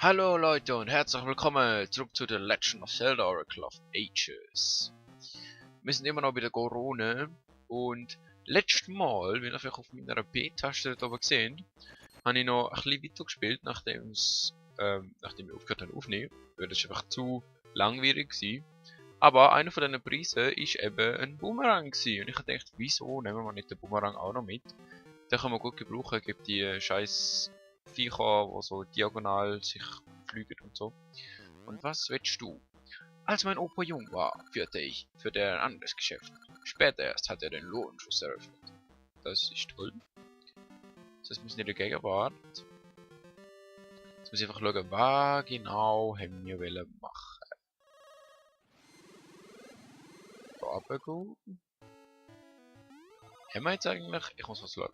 Hallo Leute und herzlich willkommen zurück zu The Legend of Zelda Oracle of Ages. Wir sind immer noch bei der Corona und letztes Mal, wie ihr vielleicht auf meiner B-Taste da oben gesehen, habe ich noch ein bisschen weiter gespielt, nachdem wir aufgehört haben aufnehmen, weil das einfach zu langwierig war. Aber einer von diesen Preisen war eben ein Boomerang gewesen. Und ich habe gedacht, wieso nehmen wir nicht den Boomerang auch noch mit? Den kann man gut gebrauchen, gibt die scheiß Viecher, die so diagonal sich fliegen und so. Und was willst du? Als mein Opa jung war, führte ich für ein anderes Geschäft. Später erst hat er den Lohnschuss eröffnet. Das ist toll. Das heißt, wir sind in der Gegenwart. Jetzt muss ich einfach schauen, was genau haben wir wollen machen. Da runtergehen. Haben wir jetzt eigentlich, ich muss was schauen.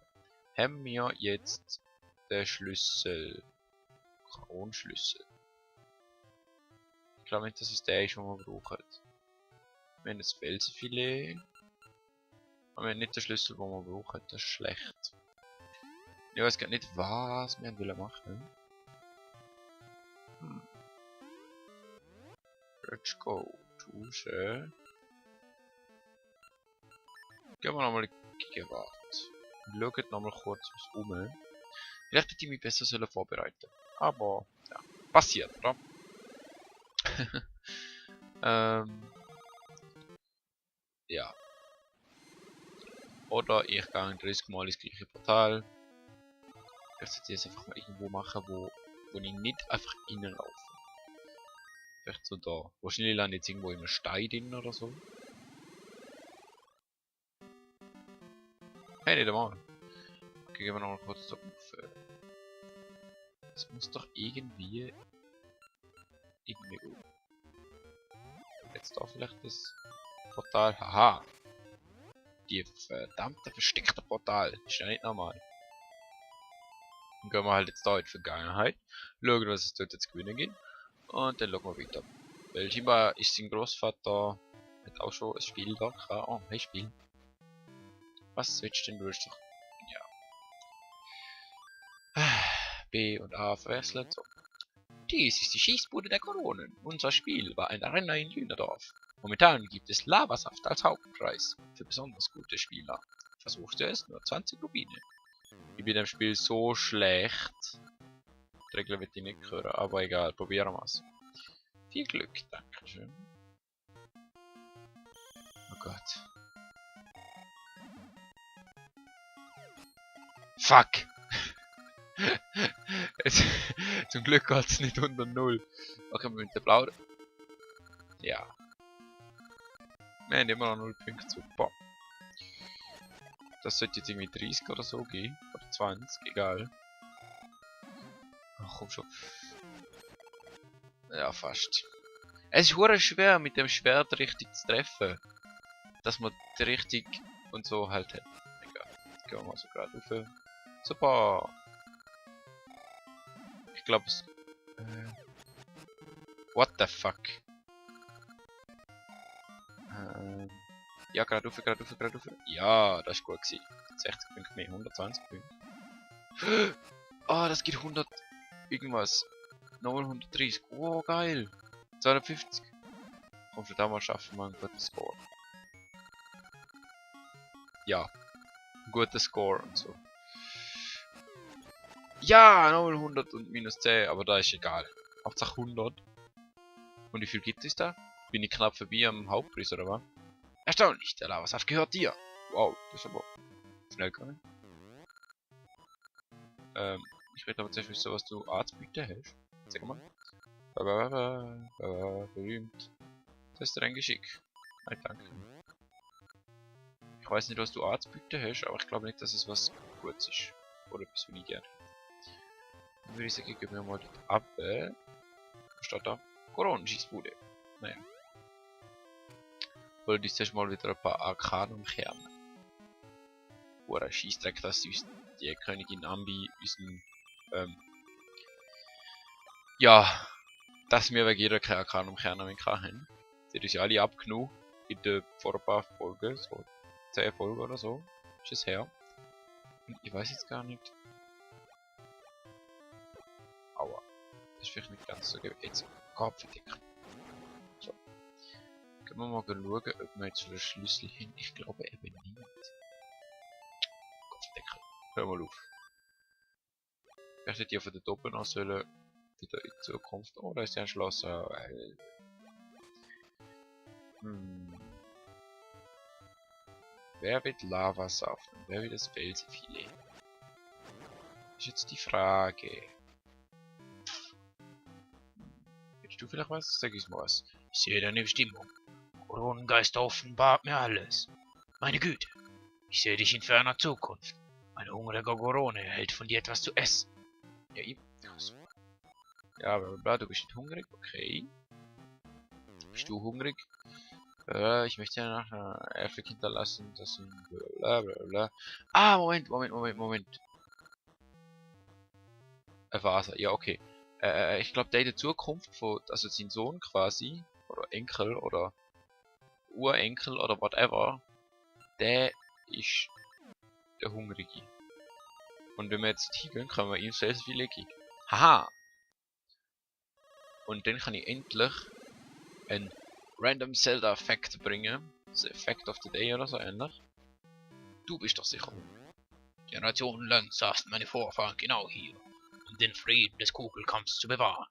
Haben wir jetzt den Schlüssel? Kronschlüssel. Ich glaube nicht, dass es der ist, den wir brauchen. Wir haben das Felsenfilet. Aber wir haben nicht den Schlüssel, den wir brauchen. Das ist schlecht. Ich weiß gar nicht, was wir wollen machen. Let's go. Tauschen. Gehen wir nochmal in die Gegenwart. Schauen nochmal kurz was um. Vielleicht hätte ich mich besser vorbereiten. Aber, ja. Passiert, oder? Ja. Oder ich gehe 30 Mal ins gleiche Portal. Ich sollte jetzt einfach mal irgendwo machen, wo ich nicht einfach reinlaufe. Vielleicht so da. Wahrscheinlich lande ich jetzt irgendwo in einem Stein drin oder so. Hey, nicht einmal. Okay, gehen wir noch mal kurz da rauf. Das muss doch irgendwie gut. Jetzt da vielleicht das Portal. Haha! Die verdammte versteckte Portal. Ist ja nicht normal. Dann gehen wir halt jetzt da in die Vergangenheit. Schauen, was es dort jetzt gewinnen gibt. Und dann schauen wir weiter. Weil scheinbar ist sein Großvater hat auch schon ein Spiel da gehabt. Oh, hey Spiel. Was willst denn du? Doch. Ja. B und A verwechselt. So. Dies ist die Schießbude der Koronen. Unser Spiel war ein Renner in Lühnerdorf. Momentan gibt es Lavasaft als Hauptpreis für besonders gute Spieler. Versuchte es, nur 20 Rubine. Ich bin im Spiel so schlecht. Die Regel wird ich nicht hören, aber egal, probieren wir es. Viel Glück, dankeschön. Oh Gott. Fuck! Zum Glück hat es nicht unter 0. Okay, wir müssen blauen. Ja. Wir haben immer noch 0 Punkte, super. Das sollte jetzt irgendwie 30 oder so gehen. Oder 20, egal. Ach komm schon. Ja, fast. Es ist hure schwer mit dem Schwert richtig zu treffen. Dass man die Richtung und so halt hat. Egal. Jetzt gehen wir mal so gerade rauf. Super. Ich glaube es... what the fuck? Ja, gerade rauf, gerade rauf, gerade rauf. Ja, das ist gut gewesen. 60 Punkte mehr, 120 Punkte. Ah, das geht 100... irgendwas. Nochmal 130. Oh, geil. 250. Komm schon, da mal schaffen wir einen guten Score. Ja. Ein guter Score und so. Ja, nochmal 100 und minus 10, aber da ist egal. Hauptsache 100. Und wie viel gibt es da? Bin ich knapp vorbei am Hauptpreis oder was? Erstaunlich, der Lavasaft gehört dir. Wow, das ist aber schnell gegangen. Ich will aber zuerst wissen, was du anzubieten hast. Sag mal. Berühmt. Das ist dir ein Geschick. Nein, danke. Ich weiß nicht, was du anzubieten hast, aber ich glaube nicht, dass es was Gutes ist. Oder etwas, was ich gerne. Dann würde ich sagen, geben wir mal dort ab. Statt da. Koronenschießbude. Naja. Wollte ich zuerst mal wieder ein paar Arcanum-Kerne. Oder Schießdreck, dass uns die Königin Ambi unseren, ja, dass wir wegen jeder keine Arcanum-Kerne mehr haben. Die hat uns ja alle abgenommen in den vor ein paar Folgen, so 10 Folgen oder so, ist es her. Und ich weiß jetzt gar nicht. Aua. ist vielleicht nicht ganz so jetzt Kopfdecker. So. Können wir mal schauen, ob wir jetzt einen Schlüssel haben. Ich glaube eben nicht. Kopfdecker. Hör mal auf. Vielleicht hätte ich von der Doppel noch sollen wieder in Zukunft. Oh, da ist ja ein Schloss. Wer wird Lava saufen? Wer wird das Felsenfilet? Das ist jetzt die Frage. Willst du vielleicht was? Sag ich mal was. Ich sehe deine Bestimmung. Koronengeist offenbart mir alles. Meine Güte. Ich sehe dich in ferner Zukunft. Ein hungriger Gorone erhält von dir etwas zu essen. Ja, ja, bla, du bist nicht hungrig, okay. Bist du hungrig? Ich möchte ja nach einer Erfolg hinterlassen, das sind bla bla bla. Ah, Moment. Vase, ja, okay. Ich glaube, der in der Zukunft von, also sein Sohn quasi, oder Enkel, oder Urenkel, oder whatever, der ist der Hungrige. Und wenn wir jetzt hier gehen, können wir ihm selbst viel geben. Haha! Und dann kann ich endlich einen Random Zelda Effekt bringen. Das Effect of the Day oder so ähnlich. Du bist doch sicher. Generationenlang saßen meine Vorfahren genau hier, um den Frieden des Kugelkampfs zu bewahren.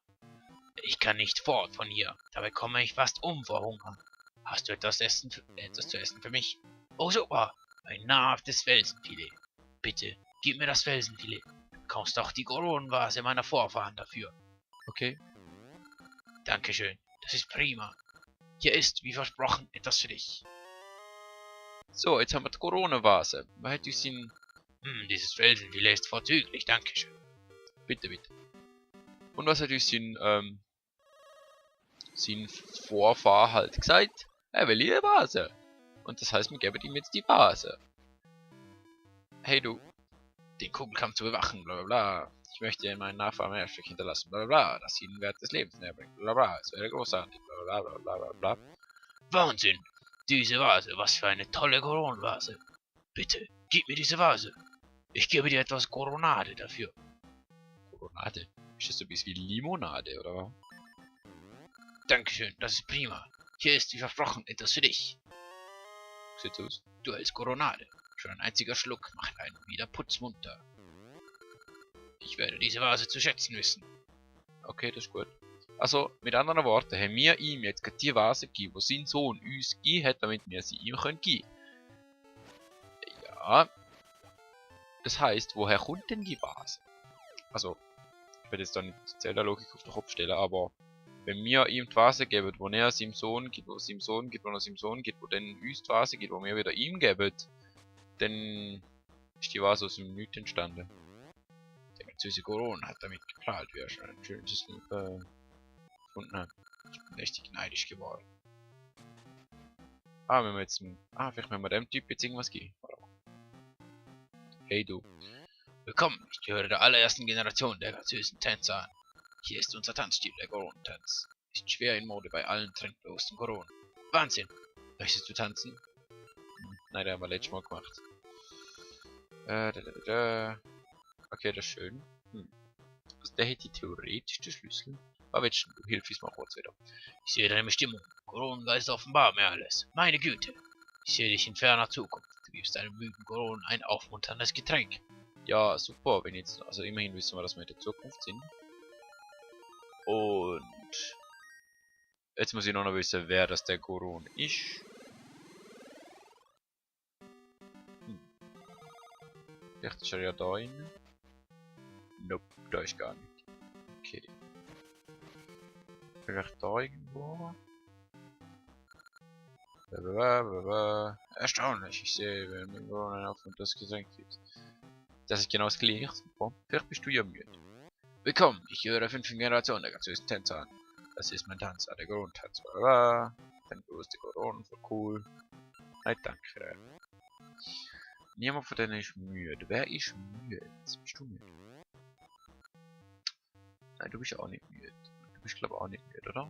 Ich kann nicht fort von hier, dabei komme ich fast um vor Hunger. Hast du etwas zu essen für mich? Oh super, ein nahrhaftes Felsenfilet. Bitte, gib mir das Felsenfilet. Du bekommst auch die Koronenvase meiner Vorfahren dafür. Okay. Dankeschön, das ist prima. Hier ist, wie versprochen, etwas für dich. So, jetzt haben wir die Corona-Vase. Man hat uns in... dieses Felsenfilet ist vorzüglich, dankeschön. Bitte, bitte. Und was hat uns sein Vorfahr halt gesagt? Er will eine Vase. Und das heißt, wir geben ihm jetzt die Vase. Hey du, den Kugelkampf zu bewachen, bla bla bla. Ich möchte meinen Nachfahren ein Stück hinterlassen, bla bla bla. Das ihnen Wert des Lebens näher bringt, bla bla bla. Es wäre großartig, bla bla bla bla bla. Wahnsinn! Diese Vase, was für eine tolle Koronenvase. Bitte, gib mir diese Vase. Ich gebe dir etwas Koronade dafür. Koronade? Ist das so ein bisschen wie Limonade, oder was? Dankeschön, das ist prima. Hier ist, wie versprochen, etwas für dich. Sieht's aus? Du hältst Koronade. Schon ein einziger Schluck macht einen wieder putzmunter. Ich werde diese Vase zu schätzen wissen. Okay, das ist gut. Also, mit anderen Worten, haben wir ihm jetzt die Vase gegeben, die sein Sohn uns gegeben hat, damit wir sie ihm geben können. Ja. Das heisst, woher kommt denn die Vase? Also, ich werde jetzt da nicht die Zelda-Logik auf den Kopf stellen, aber wenn wir ihm die Vase geben, wo er seinem Sohn gibt, wo seinem Sohn gibt, wo er seinem Sohn gibt, wo dann uns die Vase gibt, wo wir wieder ihm geben, dann ist die Vase aus dem Nichts entstanden. Der französische Corona hat damit geprahlt, wie er schon ein schönes gefunden hat. Ich bin richtig neidisch geworden. Ah, wenn wir jetzt... vielleicht müssen wir dem Typ jetzt irgendwas geben. Hey du. Willkommen, ich gehöre der allerersten Generation der französischen Tänzer an. Hier ist unser Tanzstil, der Koronentanz. Ist schwer in Mode bei allen trendlosen Koronen. Wahnsinn! Möchtest du tanzen? Nein, der haben wir letztes Mal gemacht. Okay, das ist schön. Also der hätte theoretisch den Schlüssel. Aber willst du, hilf uns mal kurz wieder. Ich sehe deine Bestimmung. Koronengeist offenbar mir alles. Meine Güte. Ich sehe dich in ferner Zukunft. Du gibst deinem müden Koronen ein aufmunterndes Getränk. Ja, super, wenn jetzt, also immerhin wissen wir, dass wir in der Zukunft sind. Und jetzt muss ich noch wissen, wer das der Koron ist. Vielleicht ist er ja da rein. Nope, da ist gar nicht. Okay. Vielleicht da irgendwo. Erstaunlich, ich sehe, wenn irgendwo ein aufmunterndes Getränk gibt. Das ist genau das gleiche. Super. Vielleicht bist du ja müde. Willkommen, ich gehöre der 5. Generation der französischen Tänzer an. Das ist mein Tanz, der Grundtanz. Dann ist die Corona, voll cool. Nein, danke. Niemand von denen ist müde. Wer ist müde? Bist du müde? Nein, du bist auch nicht müde. Du bist glaube ich auch nicht müde, oder?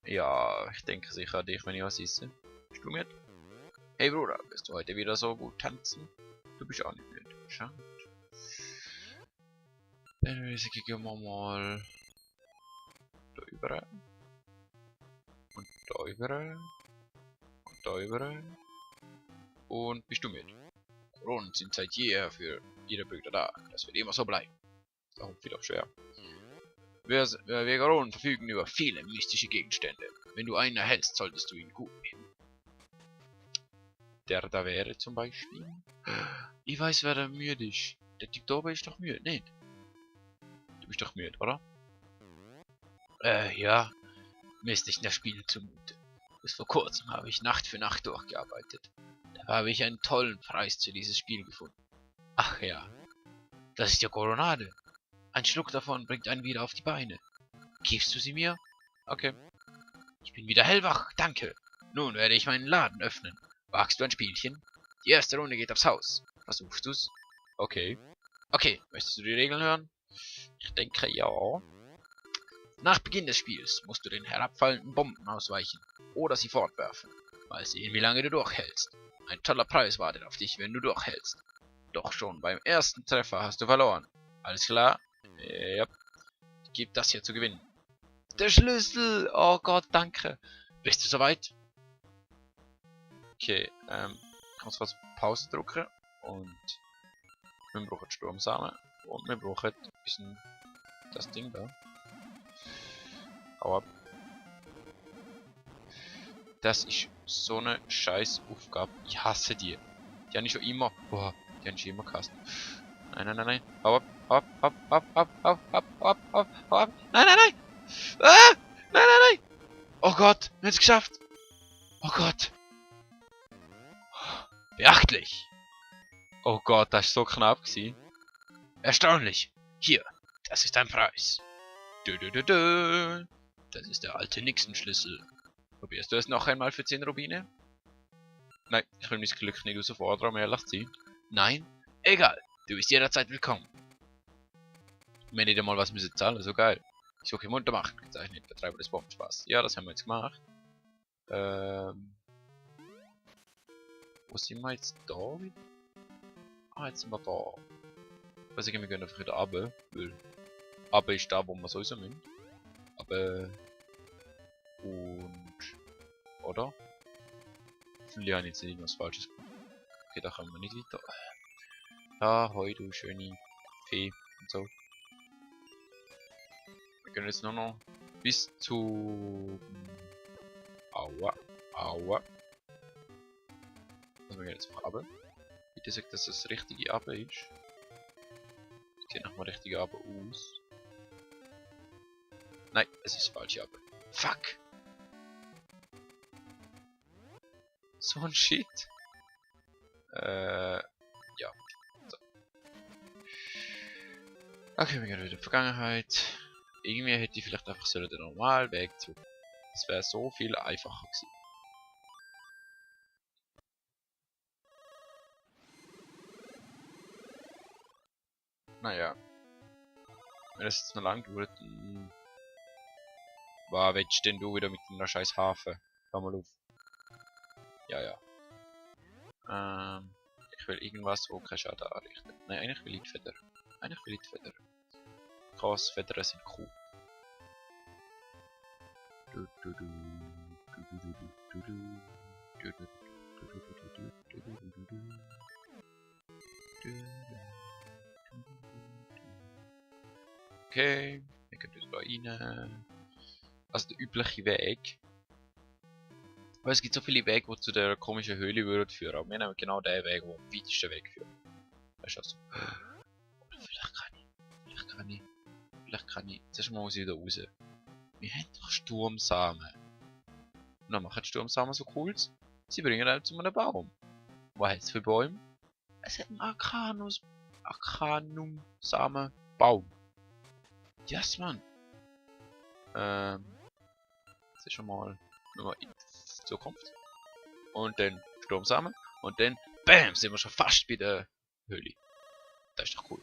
Ja, ich denke sicher an dich, wenn ich was esse. Bist du müde? Hey Bruder, wirst du heute wieder so gut tanzen? Du bist auch nicht müde. Schade. Gehen wir mal da über. Und da über. Und da über. Und bist du mit? Koronen sind seit jeher für jede Bürger da. Das wird immer so bleiben. Darum viel auch schwer. Wir Koronen verfügen über viele mystische Gegenstände. Wenn du einen erhältst, solltest du ihn gut nehmen. Der da wäre zum Beispiel. Ich weiß, wer da müde ist. Der Typ da oben ist doch müde, nicht? Du bist doch müde, oder? Ja. Mir ist nicht in der Spiele zumute. Bis vor kurzem habe ich Nacht für Nacht durchgearbeitet. Da habe ich einen tollen Preis für dieses Spiel gefunden. Ach ja. Das ist ja Koronade. Ein Schluck davon bringt einen wieder auf die Beine. Gibst du sie mir? Okay. Ich bin wieder hellwach, danke. Nun werde ich meinen Laden öffnen. Wagst du ein Spielchen? Die erste Runde geht aufs Haus. Versuchst du's? Okay. Okay, möchtest du die Regeln hören? Ich denke, ja. Nach Beginn des Spiels musst du den herabfallenden Bomben ausweichen oder sie fortwerfen. Mal sehen, wie lange du durchhältst. Ein toller Preis wartet auf dich, wenn du durchhältst. Doch schon beim ersten Treffer hast du verloren. Alles klar? Ja. Gib das hier zu gewinnen. Der Schlüssel! Oh Gott, danke. Bist du soweit? Okay, kannst du was Pause drücken und wir brauchen Sturmsamen und wir brauchen ein bisschen das Ding da. Hau ab. Das ist so eine scheiß Aufgabe. Ich hasse die. Die habe ich schon immer. Boah, die habe ich schon immer gehasst. Nein, nein, nein, nein. Hau ab, hau ab, hau ab, hau ab, hau ab, hau ab, hau ab, hau ab. Nein, nein, nein! Ah! Nein, nein, nein! Oh Gott, wir haben es geschafft! Oh Gott! Beachtlich! Oh Gott, das ist so knapp gewesen. Erstaunlich! Hier, das ist dein Preis. Dö, dö, dö, dö. Das ist der alte Nixon-Schlüssel. Probierst du es noch einmal für 10 Rubine? Nein, ich will mein Glück nicht herausfordern, um ehrlich zu sein. Nein? Egal, du bist jederzeit willkommen. Wenn nicht einmal was müssen zahlen, so geil. Ich suche Muntermacht, gezeichnet, Betreiber des Bombenspaß. Ja, das haben wir jetzt gemacht. Wo sind wir jetzt da? Ah, jetzt sind wir da. Also wir gehen einfach wieder runter, weil runter ist da, wo wir sowieso müssen. Aber... Und... Oder? Vielleicht habe ich jetzt nicht irgendwas Falsches gemacht. Okay, da kommen wir nicht weiter. Ja, hoi du schöne Fee und so. Wir gehen jetzt nur noch bis zu... Aua, aua. Also wir gehen jetzt mal runter. Bitte sagt, dass das richtige runter ist. Sieht nach dem richtigen runter aus. Nein, es ist falsch runter. Fuck! So ein Shit. Ja. So. Okay, wir gehen wieder in die Vergangenheit. Irgendwie hätte ich vielleicht einfach so den normalen Weg zu. Das wäre so viel einfacher gewesen. Naja. Wenn das jetzt noch lang dauert, dann... Was willst denn du wieder mit einer scheiß Hafen? Hör mal auf. Ja, ja. Ich will irgendwas, wo kein Schaden anrichtet. Nein, eigentlich will ich die Feder. Eigentlich will ich die Feder. Krass, Federn sind cool. Okay, wir können da rein. Also der übliche Weg. Weil es gibt so viele Wege, die zu der komischen Höhle würden führen. Aber wir nehmen genau den Weg, der am weitesten Weg führt. Weißt du also? Oder vielleicht kann ich. Zuerst mal muss ich wieder raus. Wir haben doch Sturmsamen. Und dann machen die Sturmsamen so cool. Sie bringen einen zu einem Baum. Was hat es für Bäume? Es hat einen Arcanum-Samen Baum. Yes, Mann. Das ist schon mal in die Zukunft. Und dann Sturmsamen. Und dann, BAM, sind wir schon fast bei der Höhle. Das ist doch cool.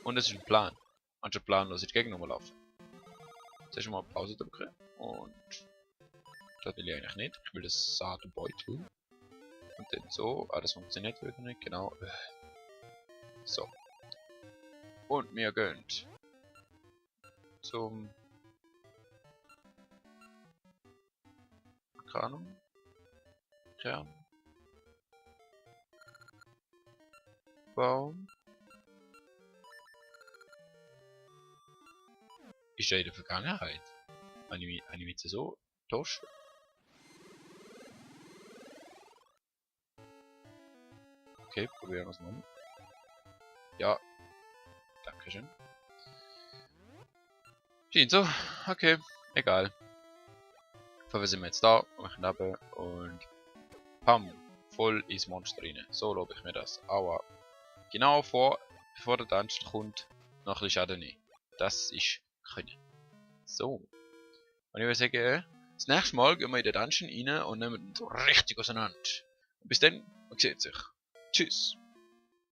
Und es ist ein Plan. Anstatt planlos in die Gegend laufen. Zuerst mal Pause drücken. Und das will ich eigentlich nicht. Ich will das Saatenbeutel. Und dann so. Ah, das funktioniert wieder nicht. Genau. So. Und mir gönnt. Zum... Keine Ahnung. Kern. Baum. Ist ja in der Vergangenheit. Habe ich mich jetzt so täuscht? Okay, probieren wir es nochmal. Ja. Dankeschön. Scheint so. Okay. Egal. Dafür sind wir jetzt da. Machen runter und... Pam. Voll ins Monster rein. So lobe ich mir das. Aua. Genau bevor der Dungeon kommt, noch ein bisschen Schaden nehmen. Das ist können. So. Und ich würde sagen, das nächste Mal gehen wir in den Dungeon rein und nehmen ihn so richtig auseinander. Und bis dann, man sieht sich. Tschüss.